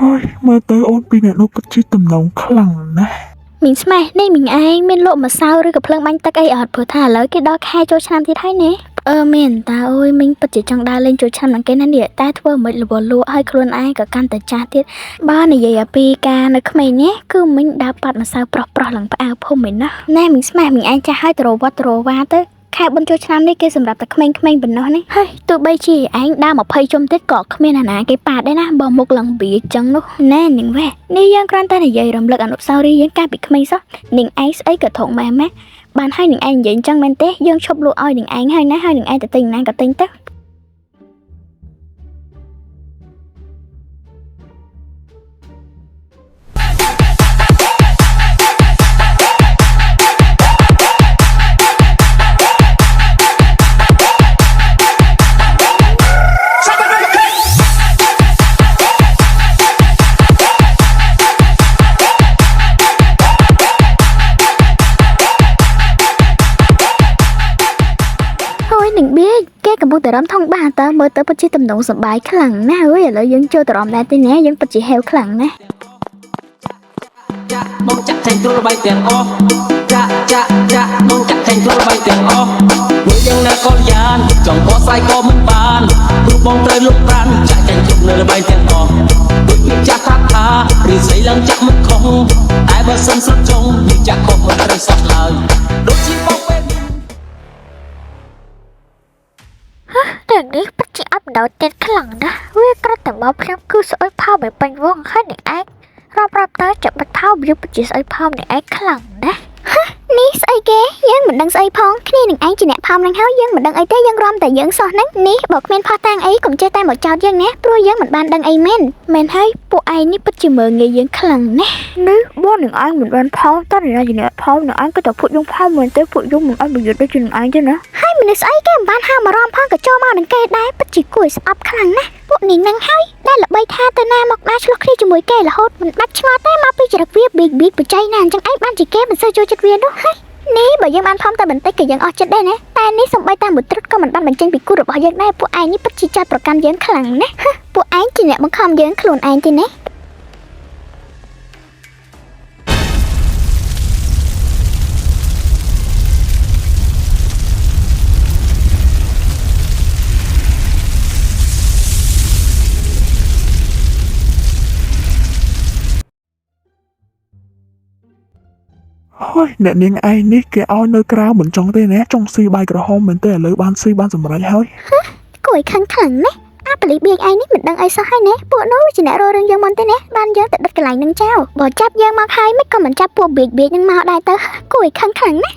ហើយមើលទៅអូនពីរអ្នកនោះពិតជាទំនងខ្លាំងណាស់ មីងស្មេះនេះមីងឯងមានលក់ម្សៅឬក៏ភ្លើងបាញ់ទឹកអីអត់ព្រោះថាឥឡូវគេដល់ខែចូលឆ្នាំទៀតហើយណាអឺមែនតាអើយមីងពិតជាចង់ដើរលេងចូលឆ្នាំនឹងគេណាស់នេះតែធ្វើមិនលវលក់ឲ្យខ្លួនឯងក៏កាន់តែចាស់ទៀតបើនិយាយអំពីការនៅក្មេងនេះគឺមីងដើរប៉ាត់ម្សៅប្រុសប្រុសឡើងផ្អើលភូមិឯណោះណែមីងស្មេះមីងឯងចាស់ហើយទៅរកវត្តទៅរកវាទៅខែបុណ្យចូលឆ្នាំនេះគេសម្រាប់តែក្មេងៗប៉ុណ្ណោះនេះហើយទោះបីជាឯងដើរ20ជុំទៀតក៏គ្មានអាណាគេប៉ាតដែរណាបើមុខឡើងបៀចឹងនោះណែនាងវ៉េនេះយើងគ្រាន់តែនិយាយរំលឹកអនុស្សាវរីយ៍យើងកាលពីក្មេងសោះនាងឯងស្អីក៏ថងម៉ែម៉ែបានហើយនាងឯងនិយាយអញ្ចឹងមែនទេយើងឈប់លក់ឲ្យនាងឯងហើយណាហើយនាងឯងទៅទិញណាក៏ទិញទៅ ហើយនឹងបៀគេកំពុងតែរំថងបាតើមើលទៅពិតជាទំនងសប្បាយខ្លាំងណាស់អើយឥឡូវយើងចូលទៅរំដែរទេណាយើងពិតជាហេវខ្លាំងណាស់ ចាក់បងចាក់ចេញទ្រុលបាយទាំងអស់ចាក់ចាក់ចាក់បងចាក់ចេញទ្រុលបាយទាំងអស់មើលយ៉ាងណាក៏យ៉ានចង់បោះស្រាយក៏មិនបានព្រោះបងត្រូវលុបប្រានចាក់ចេញទ្រុលនៅល្បែងទាំងអស់ដូចពីចាស់ថាថាឬស្រីឡើងចាក់មិនខុសតែបើសិនស្រុតចុងនេះចាក់ខុសមិនត្រូវសោះឡើយដូចជាបងពេលនេះ រឿងនេះពិតជាអត់បណ្ដោយទៀតខ្លាំងណាស់វាគ្រាន់តែមកភ្លាមគឺស្អុយផោមឲ្យពេញវងហើយអ្នកឯងរាប់រាប់ទៅចាប់បិទផោមវាពិតជាស្អុយផោមអ្នកឯងខ្លាំងណាស់ នេះស្អីគេយើងមិនដឹងស្អីផងគ្នានឹងឯងជាអ្នកផោមនឹងហើយយើងមិនដឹងអីទេយើងរំតែយើងសោះហ្នឹងនេះបើគ្មានផោះតាំងអីកុំចេះតែមកចោទយើងណាព្រោះយើងមិនបានដឹងអីមែនមែនហើយពួកឯងនេះពិតជាមើលងាយយើងខ្លាំងណាស់ នេះបងនឹងឯងមិនបានផោមតើអ្នកណាជាអ្នកផោមនឹងឯងក៏តែពួកយើងផោមមែនទេពួកយើងមិនអត់ប្រយុទ្ធដូចជានឹងឯងទេណា ហើយមនុស្សស្អីគេមិនបានហៅមករំផងក៏ចូលមកនឹងគេដែរពិតជាគួរឲ្យស្អប់ខ្លាំងណាស់ពួកនេះនឹងហើយដែលល្បីថាទៅណាមកណាឆ្លោះគ្នាជាមួយគេរហូតមិនបាច់ឆ្ងល់ទេមកពីចរិតវាបៀកបៀកបច្ច័យណាអញ្ចឹងឯងបានជាគេមិនសូវចូលចិត្តវានោះហើយនេះបើយើងបានផំតែបន្តិចក៏យើងអស់ចិត្តដែរណាតែនេះសំបីតែមួយត្រុតក៏មិនបានបញ្ចេញពីគូរបស់យើងដែរពួកឯងនេះពិតជាចាត់ប្រកាន់យើងខ្លាំងណាស់ហឹពួកឯងជាអ្នកបង្ខំយើងខ្លួនឯងទេណា ហើយអ្នកនាងឯងនេះគេឲ្យនៅក្រៅមិនចង់ទេណាចង់ស៊ីបាយក្រហមមែនទេឥឡូវបានស៊ីបានសម្រេចហើយ គួរឲ្យខឹងខ្លាំងណាស់អាប៉ូលីសបៀកឯងនេះមិនដឹងអីសោះហើយណាពួកនោះជាអ្នករករឿងយើងមុនទេណាបានយើងទៅដុតកន្លែងនឹងចោលបើចាប់យើងមកហើយមិនក៏មិនចាប់ពួកបៀកបៀកនឹងមកដែរទៅគួរឲ្យខឹងខ្លាំងណាស់